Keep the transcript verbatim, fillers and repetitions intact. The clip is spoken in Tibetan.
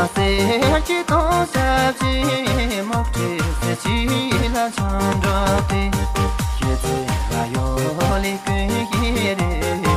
གསེར་གྱི་དུང་ཞབས་ཀྱི་སྨུག་སྤྲིན་གསེར་གྱི་ལ་ཆང་འགྲོ་སྟེ། ཁྱེད་ཚེ་ལ་ཡོད་ལེ་ཀུན་གྱི་རེ།